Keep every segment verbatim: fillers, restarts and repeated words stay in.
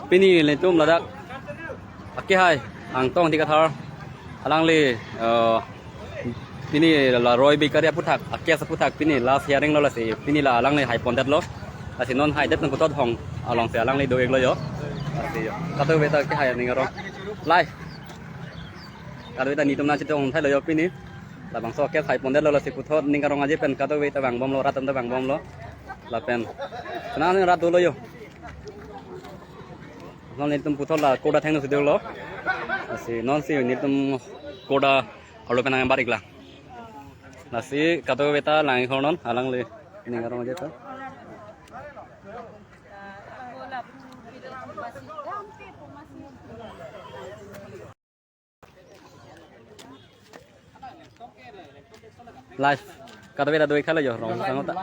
Pini nelitum ladak akehai Angtong Dikathar alangli, eh, pini la Roy Bakery aputhak, a-case aputhak pini last hearing lo, lasi pini la alangli haipondetlo. Lasi non haidet nang puthot hong alongsi alangli do-iklo jo. Lasi jo. Kadokave ta akehai aning arong. Lai. Kadokave ta nelitum nangchetong thailo jo pini. Labangso a-case haipondetlo, lasi puthot ning arong aje pen kadokave ta vangbomlo, rat atum ta vangbomlo. Lapen senang rat dolo jo. Non nelitum puthot la court athengno si dolo. Lasi nonsi nelitum court arlo pen nangbar-iklang. Lasi kadokave ta lang-ik hor non, alangli ning arong aje ta. Live. Kadokave ta do-ik thailo jo, rong sang ta.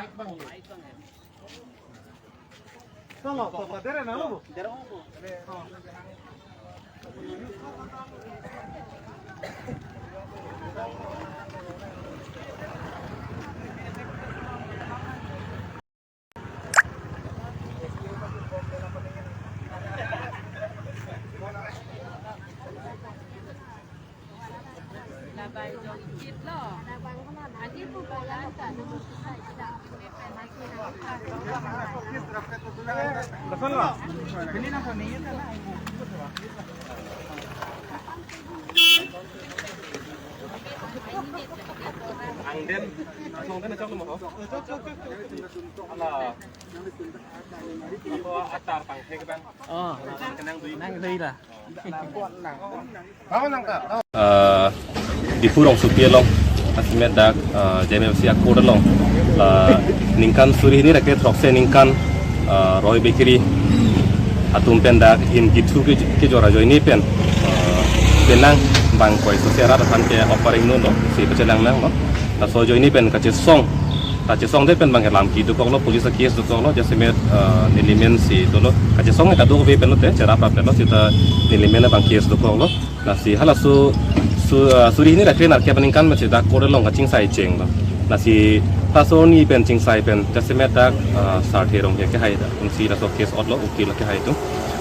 Angden, asong den achok mo. Ala. Ako atar pangthek ban. Oh, kenang dui. Nang dui la. Ah, Diphu rongsopi along, jasemet dak, ah, J M F C a-court along, ah, ningkan suri hini ra kre throksi aningkan, ah, Roy Bakery atum pen dak him kithu ke, kejor ajoine pen, ah, penang bang koi so sera aphan ke offering no no, si pachelang nanglo. Laso ajoine pen kachesong, kachesongdet pen bang ke lam kedo koklo, police a-case dokoklo, jasemet, ah, nelimen si dolo. Kachesong kadokave pen lote, cherap rap pen lo, seta nelimen abang case dokoklo. Lasi halaso su, ah, suri hini ra kre nerkep aningkan masi dak court along kachingsai chenglo. Lasi laso arni pen chingsai pen jasemet dak, ah, Sarthe Rongpi akehai dak, unsi laso case otlo, ukil akehai atum.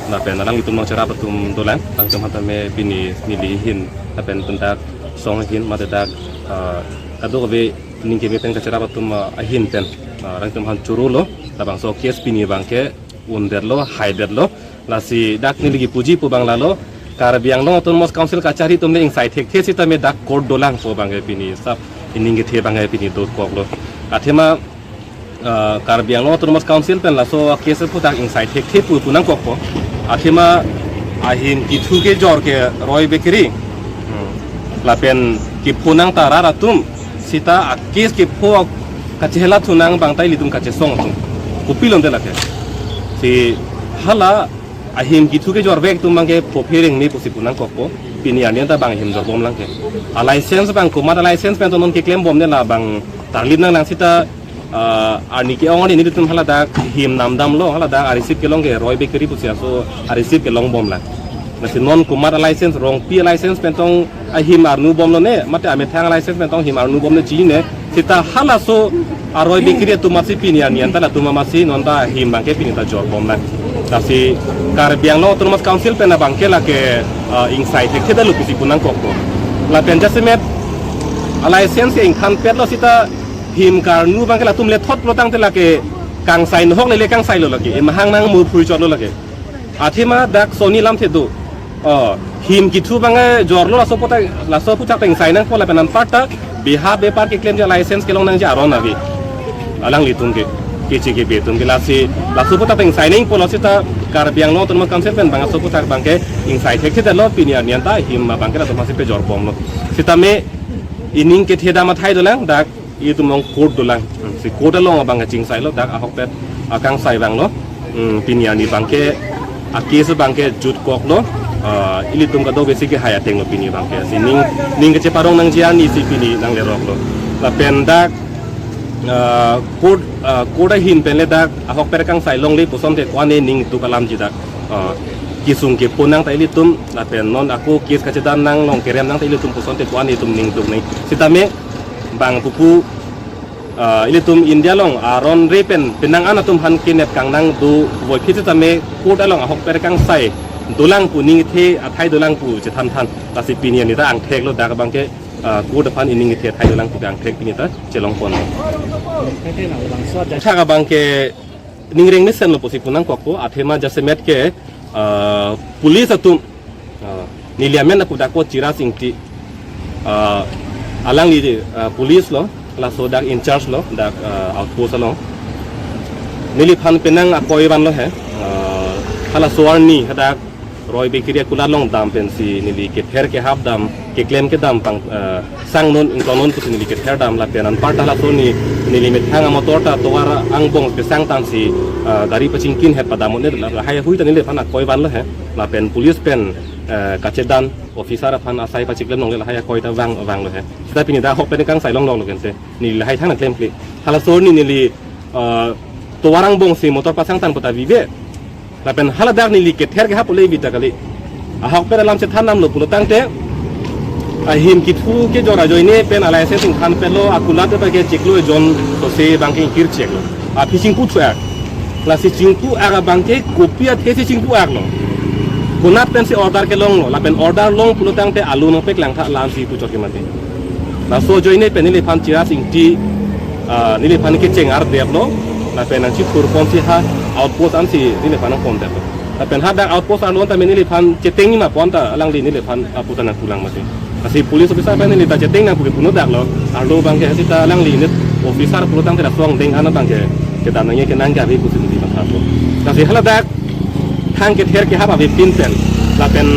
Lapen alanglitum nangcherap atum dolang, alangtum aphan tame pini neli ahin, lapen tum dak song ahin, mate dak, ah, kadokave ning keme pen kacherap atum, ah, ahin pen, ah, alangtum aphan chorolo, labangso case pini abang ke undetlo, haidetlo. Lasi dak neli kipuji pu abang lalo, Karbi Anglong Autonomous Council kachari atum le ingsai thekthe sitame dak court dolang pu abang ke pini sap ining kethe abang ke pini dokoklo. Athema, ah, Karbi Anglong Autonomous Council pen laso case aputhak ingsai thekthe pu pu nangkokpo. Athema ahim kithu kejor ke Roy Bakery. Hmm. Lapen kiphu nang ta rat atum seta a-case kepho kachehela thu nang abang ta ilitum kachesong atum. Kopilonte lake. Si hala ahim kithu kejorvek atum abang ke phophe rengme pusi pu nangkokpo. Pini arni anta bang him jorbomlang ke. A-license abang komat a-license pen to non keklembomde la bang tarlip nanglang seta, ah, arni ke-ong arni nelitum haladak him namdamlo, haladak a-receipt kelong ke Roy Bakery pusi aso a-receipt kelongbomlang. Lasi non komat a-license, Rongpi a-license pen tong ahim arnubomlo ne, mate amethang a-license pen tong him arnubomlo chine, seta halaso a-Roy Bakery atum masi pini arni anta latum masi non ta him abang ke pini ta jorbomlang. Lasi Karbi Anglong Autonomous Council pen abang ke lake, ah, ingsai thekthe detlo pusi pu nangkokpo. Lapen jasemet a-license ke ingthanpetlo seta him karnu abang ke latum lethotlo tangte lake kangsai nohok lele kangsailo lake. Emahang nang murphui chotlo lake. Athema dak soni lamthe do. Oh, him kithu abang ke jorlo laso aputhak, laso aputhak ta ingsai nangpo lapen anparta beha bepar keklemji a-license kelong nangji aron ave. Alanglitum ke, keche kebe atum ke lasi, laso aputhak ta ingsai nangpo lasi ta Karbi Anglong Autonomous Council pen bang laso aputhak abang ke ingsai thekthe detlo pini arni anta him abang ke latum masi pejorbomlo. Sitame ining kethe dam athai dolang dak itum along court dolang. Hmm, si court along abang kachingsailo dak ahokpet akangsai vanglo. Hmm, pini arni abang ke a-case abang ke jutkoklo. Ah, ilitum kadokave si kehai atenglo pini abang ke. Si ning, ning kacheparong nangji arni si pini nangleroklo. Lapen dak, ah, court, ah, court ahin pen le dak ahokpet akangsai longle puson te ko-an ne ning tuk alamji dak. Ah, kesung kepho nang ta ilitum lapen non ako case kachedam nang long kerem nang ta ilitum puson te ko-an itum ning tuk nang. Sitame bang pupu Ah, ilitum India along aron re pen penang an atum aphan kenep kangnang do voiphit setame court along ahokpet kangsai dolang pu ning kethe athai dolang pu chethan than. Lasi pini anita angthek lo, dak abangke, ah, court aphan ining kethe athai dolang pu angthek pini ta chelong pon. Thak abangke ningreng mesen lo pusi pu nangkokpo, athema jasemet ke, ah, police atum, ah, neli amen apudakpo Chiras Ingti, ah, alangli, ah, police lo, laso dak in charge lo dak, ah, outpost along. Neliphan penang akoi vanlo he, ah, halaso arni hadak Roy Bakery akulat along dam pensi neli kether kehap dam, keklem kedam pang, eh, sang non ingklong non pusi neli kether dam lapen anparta halaso arni neli methang amotor ta tovar angbong pesang tangsi, eh, gari pachingkin het padam un-e, lahai ahui ta neliphan akoi vanlo he. Lapen police pen, eh, kachedan officer aphan asai pachiklem longle, lahai akoi ta vang vanglo he. Seta pini dak ahokpet kangsai longlok lo kente. Neli lahai than klem kle. Halaso arni neli, eh, tovar angbongsi motor pasang tang puta vive. Lapen haladak neli kether kehap ole vita kali. Ahokpet alam chethan damlo pulo tangte, ahim kethu kejor ajoine pen a-license ingthan pelo, akulat abangke chiklo ejon sose abangke ingkir chiklo. Aphi chingpu thu-ak. Lasi chingpu-ak abangke kopi athe si chingpu-ak lo. Konat pensi order kelong lo, lapen order long pulo tangte alo nangpeklang tha lamsi puchot ke mati. Laso ajoine pen neliphan Chiras Ingti, ah, neliphan kecheng ardep lo, lapen nangchithur ponsi ha outpost ansi neliphan nangpon det lo. Lapen hadak outpost arlo tame neliphan cheteng ma pon ta alangli neliphan aputa nangpulang mati. Lasi police officer pen neli ta cheteng nang pu ke puno dak lo, arlo abangke seta alangli nit officer pulo tangte laso angdeng an abangke kedam nangji kenang ke ave pusi neli matha po. Lasi haladak thang kether kehap avepin pen lapen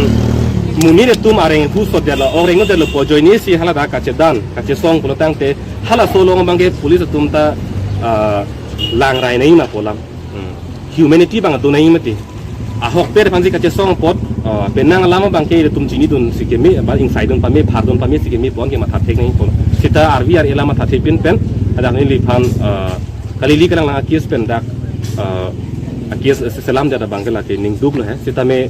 monit atum areng thu sot det lo, ok reng det lo pu ajoine si haladak kachedan kachesong pulo tangte halaso along abangke police atum ta, ah, lang rai nangji ma pu alam. Hmm. Humanity abang do nangji mati. Ahokpet aphansi kachesong apot, ah, penang alam abangke ilitum chinidunsi keme, ba ingsaidun pame, phardun pame si keme pu anke matha thek nangji pu. Seta arvi ar ela matha thepin pen, hadak neliphan, ah, kalili kalang lang a-case pen dak, ah, a-case selam jada abangke lake ning duk lo he. Seta me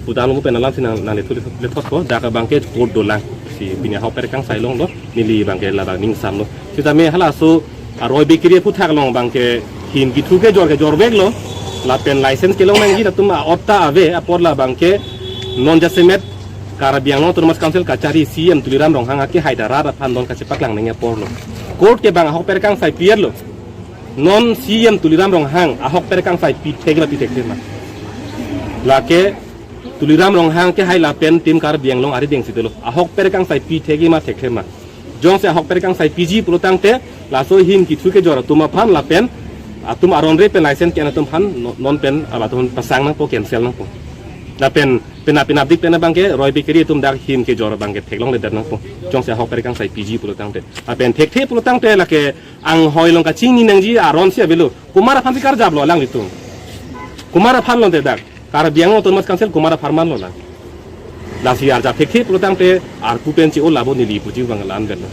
pudam lo pen alamsi nang, nang lethu lethot ko, dak abangke court dolang. Si pini ahokpet kangsai longlo, neli abangke ladak ning samlo. Seta me halaso a-Roy Bakery aphuthak along abangke him kethu kejor kejor vek lo. Lapen license kelong nangji latum a-otta ave apor la abangke non jasemet Karbi Anglong Autonomous Council kachari C E M Tuliram Ronghang akehai ta rat aphan don kachepaklang nangji apor lo. Court ke abang ahokpet kangsai pi-et lo. Non C E M Tuliram Ronghang ahokpet kangsai pi thek ma pi thekthe ma. Lake Tuliram Ronghang kehai lapen Team Karbi Anglong arideng si dolo. Ahokpet kangsai pi thek ma thekthe ma. Jongsi ahokpet kangsai piji pulo tangte laso him kethu kejor atum aphan lapen atum aron re pen license ke-en atum aphan no-, non pen abatum pasang nangpo, cancel nangpo. Lapen pena pena dik pen abangke Roy Bakery atum dak him kejor abangke theklongledet nangpo. Jongsi ahokpet kangsai piji pulo tangte. Lapen thekthe pulo tangte lake anghoi along kachingni nangji aron si avelo. Komat aphansi karjap lo alanglitum? Komat aphan lo te dak? Karbi Anglong Autonomous Council komat apharman lo lang? Lasi arjap thekthe pulo tangte arpu pen chi-o labo neli puji abang la-an vet lo.